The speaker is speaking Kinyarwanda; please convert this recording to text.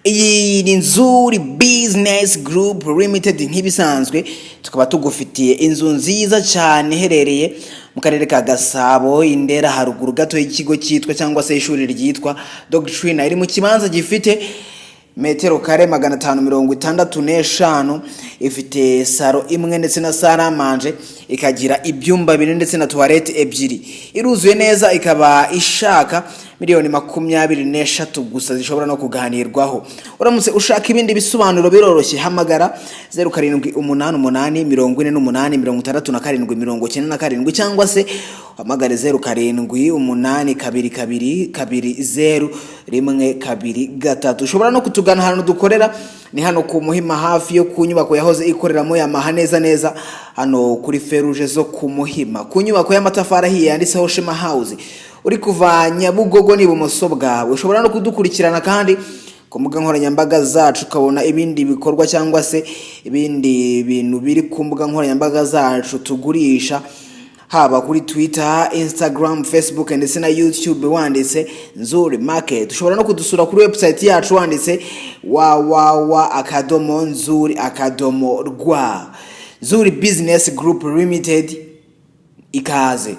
Iyi ni Nzuri Business Group Limited. Nk'ibisanzwe, tukaba tugufitiye inzu nziza cyane iherereye mu karere ka Gasabo, Indera, haruguru gato y'ikigo cyitwa cyangwa se ishuri ryitwa Doctrine. Iri mu kibanza gifite metero kare 565. Ifite saro imwe ndetse na salle à manger, ikagira ibyumba bine ndetse na toilette ebyiri. Iruzuye neza, ikaba ishaka miliyoni 23 gusa, zishobora no kuganirwaho. Uramutse ushaka ibindi bisobanuro, biroroshye, hamagara 0788486797, cyangwa se uhamagare 0782220123. Ushobora no kutugana ahantu dukorera, ni hano ku Muhima, hafi yo ku nyubako yahoze ikoreramo Yamaha, neza neza hano kuri feruje zo ku Muhima, ku nyubako y'amatafari ahiye yanditseho Shema House. Uri kuva Nyabugogo n'ibumoso bwawe. Ushobora no kudukurikirana kandi ku mbuga nkoranyambaga zacu, ukabona ibindi bikorwa cyangwa se ibindi bintu biri ku mbuga nkoranyambaga zacu tugurisha, haba kuri Twitter, Instagram, Facebook ndetse na YouTube, wanditse Nzuri Market. Ushobora no kudusura kuri website yacu wanditse www.nzuri.rwa. Nzuri Business Group Limited, ikaze.